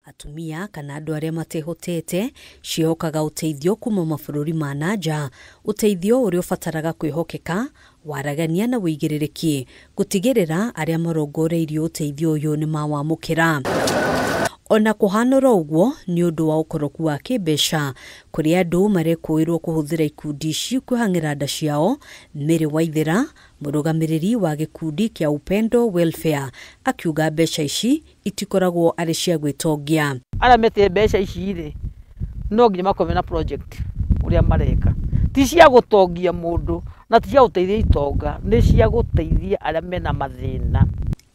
Atumia kana andũ arĩa matehotete ciĩhokaga ũteithio kuma mabũrũri ma na nja, ũteithio ũrĩa ũbataraga kwĩhokeka, waragania na wĩigĩrĩrĩki gũtigĩrĩra arĩa marongoreirio ũteithio ũyũ nĩ mawamũkĩra. Ona kũhana oro ũguo, nĩ ũndũ wa ũkoroku wa kĩmbeca kũrĩ andũ marekũĩrwo kũhũthĩra ikundi ici kwĩhang'ĩra nda ciao. Mary Waithera, mũrũgamĩrĩri wa gĩkundi kĩa Upendo Welfare, akiuga mbeca ici itikoragwo arĩ cia gwĩtongia. Arĩa metĩe mbeca ici rĩ, no nginya makorwo mena project ũrĩa mareka, ti cia gũtongia mũndũ na ti cia gũteithia itonga, nĩ cia gũteithia arĩa mena mathĩna.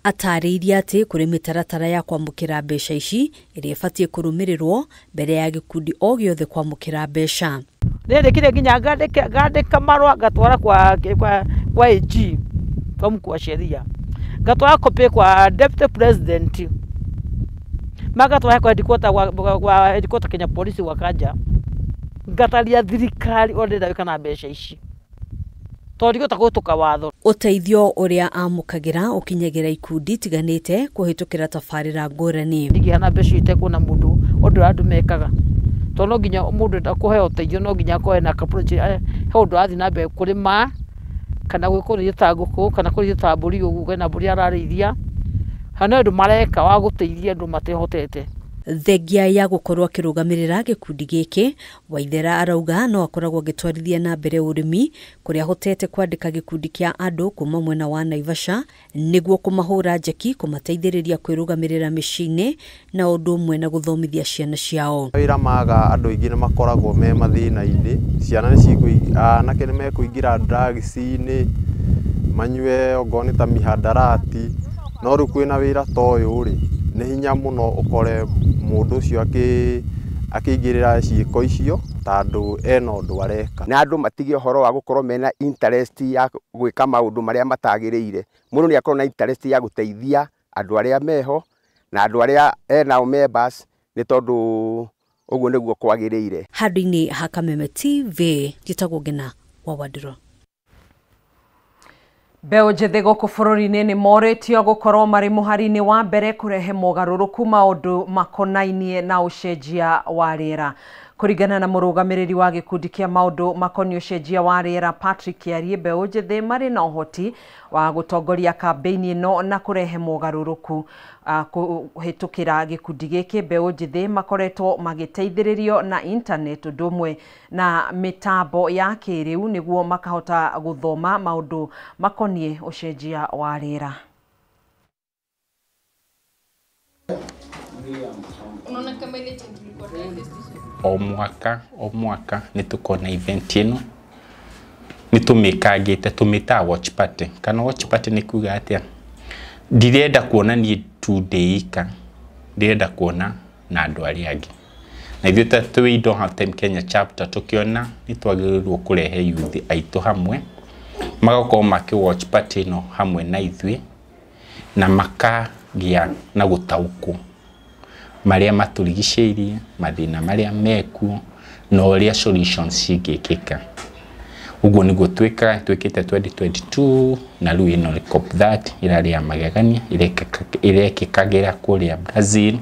Atarĩirie atĩ kũrĩ mĩtaratara ya kwamũkĩra mbeca ici ĩrĩa ĩbatiĩ kũrũmĩrĩrwo mbere ya gĩkundi o gĩothe kwamũkĩra mbeca. Nĩndĩkire nginya ngandĩka marũa ngatwara kwa AG, kwa mkuu wa sheria, ngatwara copy kwa deputy president, magatwara kwa headquarter kwa headquarter Kenya Police wa Kanja, ngataria thirikari o ndĩrenda gwĩka na mbeca ici tondũ ndingĩhota kũhĩtũka watho. Ũteithio ũrĩa amũkagĩra ũkinyagĩra ikundi itiganĩte kũhĩtũkĩra tabarĩra ngũrani. Ndingĩheana mbeca itekuona mũndũ ũndũ ũrĩa andũ mekaga, tondũ no nginya mũndũ enda kũheo ũteithio no nginya akorwo ena ka project, he ũndũ arathiĩ na mbere kũrĩma kana kũrĩithia ta ngũkũ kana kũrĩithia ta mbũri ũguo, kwĩna mbũri ararĩithia, kana ũndũ mareka wa gũteithia andũ matehotete. Thengia ya gũkorwo akĩrũgamĩrĩra gĩkundi gĩkĩ, Waithera arauga no akoragwo agĩtwarithia na mbere ũrĩmi kũrĩa ahotete kwandĩka gĩkundi kĩa andũ kuma mwena wa Naivasha nĩguo kũmahũra njeki, kũmateithĩrĩria kwĩrũgamĩrĩra mĩciĩ-inĩ na ũndũ ũmwe na gũthomithia ciana ciao. Wĩra maga andũ aingĩ nĩ makoragwo me mathĩna-inĩ, ciana nĩ anake nĩ mekũingĩra drugs-inĩ, manyue ongorwo nĩ ta mihadarati, no rĩu kwĩna wĩra ta ũyũ rĩ, nĩ hinya mũno ũkore mũndũ ũcio akĩingĩrĩra ciĩko icio tondũ ena ũndũ areka. Na andũ matige ũhoro wa gũkorwo mena interest ya gwĩka maũndũ marĩa matagĩrĩire. Mũndũ nĩ akorwo na interest ya gũteithia andũ arĩa meho na andũ arĩa enao members, nĩ tondũ ũguo nĩguo kwagĩrĩire. Handũ-inĩ ha Kameme TV, njĩtagwo Ngina wa Wandũrũ. Mbeũ njĩthĩ gũkũ bũrũri-inĩ nĩ morĩtio gũkorwo marĩ mũhari-inĩ wa mbere kũrehe mogarũrũku maũndũ makonainie na ũcenjia wa rĩera. Kũringana na mũrũgamĩrĩri wa gĩkundi kĩa maũndũ makoniĩ ũcenjia wa rĩera Patrick Kiarie, mbeũ njĩthĩ marĩ na ũhoti wa gũtongoria kambĩini ĩno na kũrehe mogarũrũku. Kũhĩtũkĩra gĩkundi gĩkĩ, mbeũ njĩthĩ makoretwo magĩteithĩrĩrio na internet ũndũ ũmwe na mĩtambo ya kĩrĩu nĩguo makahota gũthoma maũndũ makoniĩ ũcenjia wa rĩera. O mwaka o mwaka nĩ tũkona event ĩno nĩ tũmĩkangĩte, tũmĩtaga watch party. Kana watch party nĩ kuga atĩa? Ndirenda kuona niĩ tu ndĩ ika, ndĩrenda kuona na andũ arĩa angĩ. Na ithuĩ ta twĩ We Don't Have Time Kenya chapter tũkĩona nĩ twagĩrĩirwo kũrehe youth aitũ hamwe, magakorwo makĩ watch party ĩno hamwe na ithuĩ na makagĩa na gũtaũkwo marĩa matũrigicĩirie, mathĩna marĩa mekuo na ũrĩa solutions cingĩkĩka. Ũguo nĩguo twĩkaga, twĩkĩte 2022 na rĩu ĩno nĩ COP 30 ĩrarĩ ya magegania ĩrekĩkagĩra kũrĩa Brazil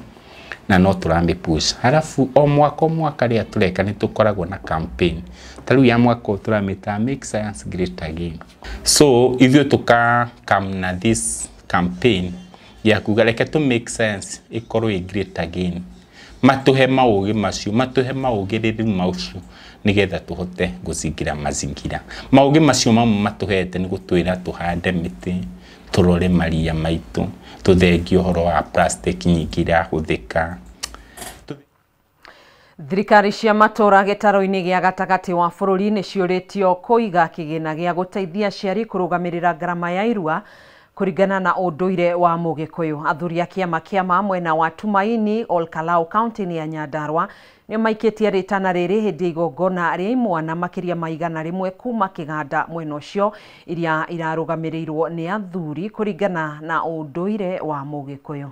na no tũramĩ push. Halafu o mwaka o mwaka rĩrĩa tũreka nĩ tũkoragwo na campaign. Ta rĩu ya mwaka ũyũ tũramĩta Make Science Great Again. So ithuĩ tũka come na this campaign ya kuga reke tũ make science ĩkorwo ĩ great again. Matũhe maũgĩ macio, matũhe maũgĩrĩru macio nĩgetha tũhote gũzingira mazingira. Maũgĩ macio mamwe matũhete nĩ gũtwĩra tũhande mĩtĩ, tũrore maria maitũ, tũthengie ũhoro wa plastic nyingĩ irahũthĩka. Thirikari cia matũra gĩtaro-inĩ gĩa gatagatĩ wa bũrũri nĩ ciũrĩtio kũiga kĩgĩna gĩa gũteithia aciari kũrũgamĩrĩra ngarama ya irua kũringana na ũndũire wa Mũgĩkũyũ. Athuri a kĩama kĩa ma mwena wa Tumaini Olkalau kaunti-inĩ ya Nyandarua nĩ maikĩtie rĩtana rĩrĩ hĩndĩ ya igongona rĩa imwana makĩria ma 100 kuma kĩganda mwena ũcio iria irarũgamĩrĩirwo nĩ athuri kũringana na ũndũire wa Mũgĩkũyũ.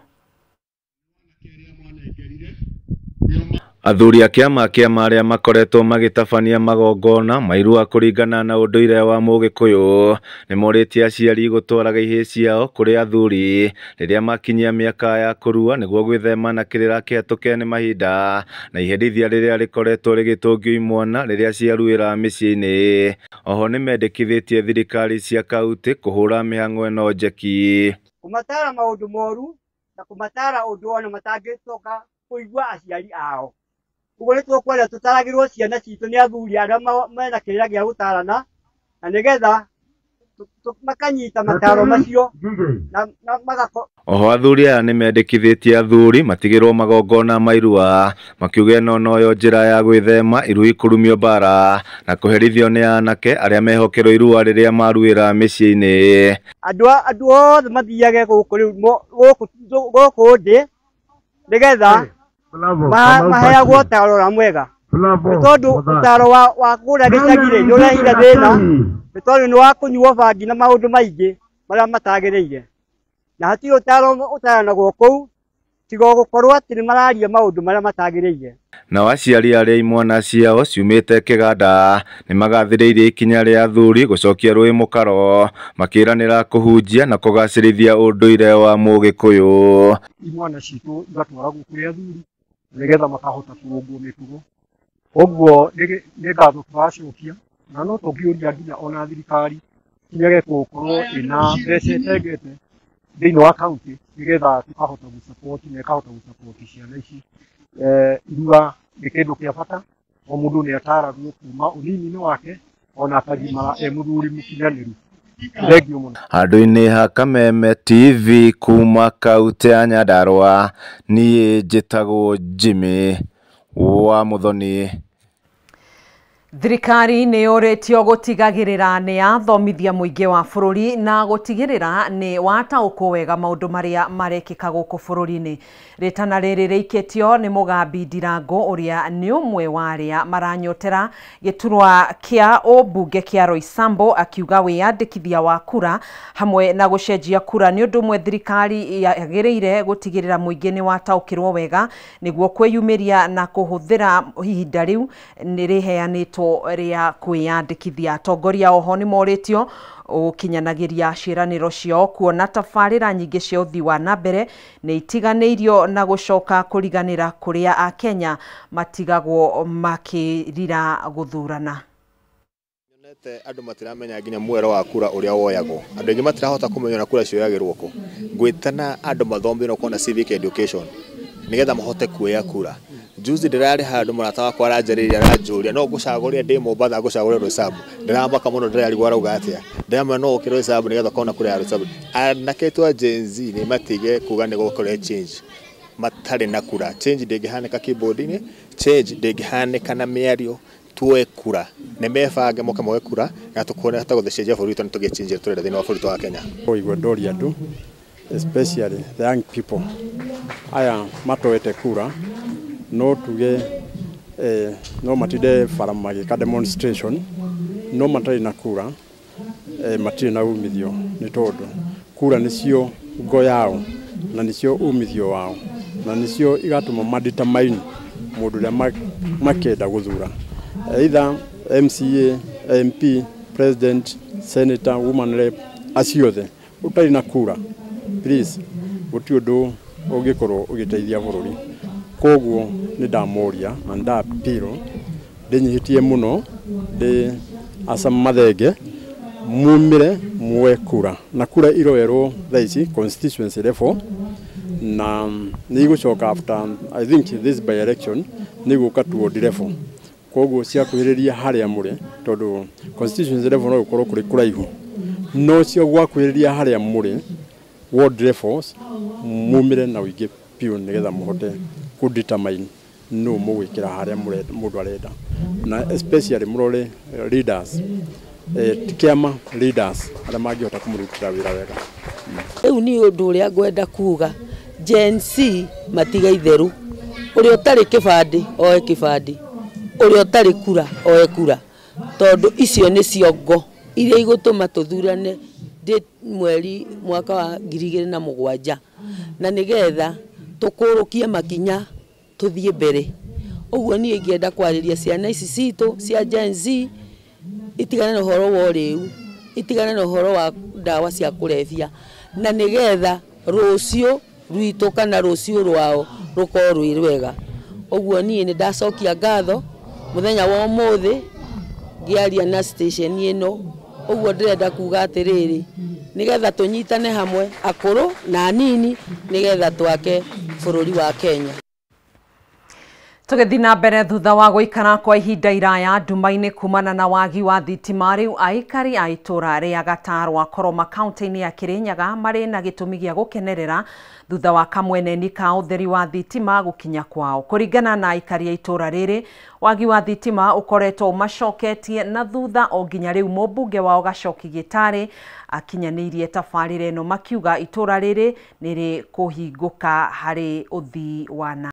Athuri a kĩama kĩa arĩa makoretwo magĩtabania magongona mairua kũringana na ũndũire wa Mũgĩkũyũ nĩmorĩtie aciari gũtwaraga ihĩĩ ciao kũrĩ athuri rĩrĩa makinyia mĩaka ya kũrua nĩguo gwĩthema na kĩrĩra kĩhetũke nĩ mahinda na iherithia rĩrĩa rĩkoretwo rĩgĩtũngio imwana rĩrĩa ciaruĩra mĩciĩ-inĩ. Oho nĩmendekithĩtie thirikari cia kauntĩ kũhũra mĩhang'o ĩno njeki. Kũmatara maũndũ moru na kũmatara ũndũ ona matangĩcoka kũigua aciari ao. Ũguo nĩ tũkwenda tũtaragĩrwo ciana citũ nĩ athuri arĩa mena kĩrĩra gĩa gũtarana na nĩgetha makanyita mataro macio na magako. Oho athuri aya nĩmendekithĩtie athuri matigĩrwo magongona ma irua makiuga ĩno noyo njĩra ya gwĩthema irui kũrumio mbara na kũherithio nĩ anake arĩa mehokerwo irua rĩrĩa maruĩra mĩciĩ-inĩ. Andũ othe mathiage gũkũ rĩu gũkũ ndĩ nĩgetha maheagwo ũtaro ũrĩa mwega nĩ tondũ ũtaro wa kũrĩa gĩcagi-rĩ nĩ ũrehire thĩna nĩ tondũ nĩ wa kũnyuo bangi na maũndũ maingĩ marĩa matagĩrĩire na hatirĩ ũtaro ũtaranagwo kũu tiga gũkorwo atĩ nĩ mararia maũndũ marĩa matagĩrĩire. Nao aciari arĩa imwana ciao ciumĩte kĩganda nĩmagathĩrĩirie ikinya rĩa athuri gũcokia rũĩ mũkaro makĩranĩra kũhunjia na kũgacĩrithia ũndũire wa Mũgĩkũyũ. Imwana citũ igatwaragwo kũrĩ athuri nĩgetha makahota kũrũngwo mĩtugo. Ũguo nĩ ngatho tũracokia na no tũngĩũria nginya ona thirikari kinyage gũkorwo ĩna mbeca ĩtengete thĩinĩ wa kaunti nĩgetha tũkahota gũsupport na ĩkahota gũsupport ciana ici. Irua nĩ kĩndũ kĩa bata, o mũndũ nĩ ataragwo kuma ũnini-inĩ wake ona akagimara e mũthuri mũkinyanĩru. Thengio mũno. Handũ-inĩ ha Kameme TV kuma kaunti ya Nyandarua, niĩ njĩtagwo Jimmy wa Muthoni. Thirikari nĩ yũrĩtio gũtigagĩrĩra nĩ yathomithia mũingĩ wa bũrũri na gũtigĩrĩra nĩ wataũkwo wega maũndũ marĩa marekĩka gũkũ bũrũri-inĩ. Rĩtana rĩrĩ rĩikĩtio nĩ Mũgambi Ndirango ũrĩa nĩ ũmwe wa arĩa maranyotera gĩturwa kĩa ũmbunge kĩa Roysambu akiuga wĩyandĩkithia wa kura hamwe na gũcenjia kura nĩ ũndũ ũmwe thirikari yagĩrĩire gũtigĩrĩra mũingĩ nĩ wataũkĩrwo wega nĩguo kwĩyumĩria na kũhũthĩra ihinda rĩu nĩ rĩheanĩtwo rĩa kwĩyandĩkithia. Atongoria oho nĩ morĩtio gũkinyanagĩria ciĩranĩro ciao kuona tabarĩra nyingĩ cia ũthii wa na mbere nĩ itiganĩirio na gũcoka kũriganĩra kũrĩa Akenya matigagwo makĩrira gũthurana. Nyonete andũ matiramenya nginya mwero wa kura ũrĩa woyagwo. Andũ aingĩ matirahota kũmenya na kura cioyagĩrwo kũ. Ngwĩtana andũ mathomithio kuona civic education nĩgetha mahote kuoya kura. Juzi ndĩrarĩ handũ mũrata wakwa aranjarĩria aranjũria no ngũcagũrĩre ndĩ Mombatha ngũcagũrĩre Roysambu. Ndĩramaka mũno ndĩrarigwo arauga atĩa. Ndĩramwĩra no ũkĩre Roysambu nĩgetha ũkona kura ya Roysambu. Anake twa Gen Z nĩ matige kuga nĩ gũkũrĩ change matarĩ na kura. Change ndĩngĩhanĩka keyboard-inĩ, change ndĩngĩhanĩka na mĩario. Tuoe kura nĩ mebange moke moe kura na tũkuone hata gũcenjia bũrũri witũ nĩ tũgĩe change ĩrĩa tũrenda thĩinĩ wa bũrũri wa Kenya. Igua ndoria andũ especially the young people aya matoete kura no tuge no matinde bara magĩka demonstration no matarĩ na kura matirĩ na umithio nĩ tondũ kura nĩcio ngo yao na nĩcio umithio wao na nĩcio igatũma madetermine mũndũ ũrĩa makenda gũthura either MCA, MP, president, senator, woman rep acio othe ũtarĩ na kura please gũtirĩ ũndũ ũngĩkorwo ũgĩteithia bũrũri. Koguo nĩ ndamoria na ndapiro ndĩnyihĩtie mũno ndĩ Asa Mathenge mumire muoe kura na kura iroerwo thaa ici constituency level na nĩ igũcoka after I think this by election nĩ igũka to ward level. Koguo ciakuhĩrĩria harĩa mũrĩ tondũ constituency level no gũkorwo kũrĩ kũraihu no cio gwakuhĩrĩria harĩa mũrĩ ward levels mumire na ũingĩ biũ nĩgetha mũhote kũ determine no mũgwĩkĩra harĩa mũndũ arenda na especially mũrore leaders ti kĩama leaders arĩa mangĩhota kũmũrutĩra wĩra wega. Rĩu niĩ ũndũ ũrĩa ngwenda kuga Gen Z matiga itherũ, ũrĩa ũtarĩ kĩbandĩ oe kĩbandĩ, ũrĩa ũtarĩ kura oe kura, tondũ icio nĩcio ngo iria igũtũma tũthurane mweri mwaka wa 2007 na nĩgetha tũkũrũkie makinya tũthiĩ mbere. Ũguo niĩ ingĩenda kwarĩria ciana ici citũ cia Gen Z itigane na ũhoro wa ũrĩu, itigane na ũhoro wa ndawa cia kũrebia, na nĩgetha rũciũ rwitũ kana rũciũ rwao rũkorwo rwĩ rwega. Ũguo niĩ nĩ ndacokia ngatho mũthenya wa ũmũthĩ ngĩaria na station ĩno. Ũguo ndĩrenda kuga atĩrĩrĩ, nĩgetha tũnyitane hamwe akũrũ na anini nĩgetha twake bũrũri wa Kenya. Tũgĩthiĩ na mbere thutha wa gũikara kwa ihinda iraya nduma-inĩ kumana na wagi wa thitima, rĩu aikari a itũra rĩa Gatarwa Koroma kaunti-inĩ ya Kirinyaga marĩ na gĩtũmi gĩa gũkenerera thutha wa kamweneni ka ũtheri wa thitima gũkinya kwao. Kũringana na aikari a itũra rĩrĩ, wagi wa thitima ũkoretwo ũmacoketie na thutha o nginya rĩu mũmbunge wao Gacoki Gĩtarĩ akinyanĩirie tabarĩra ĩno makiuga itũra rĩrĩ nĩ rĩkũhingũka harĩ ũthii wa na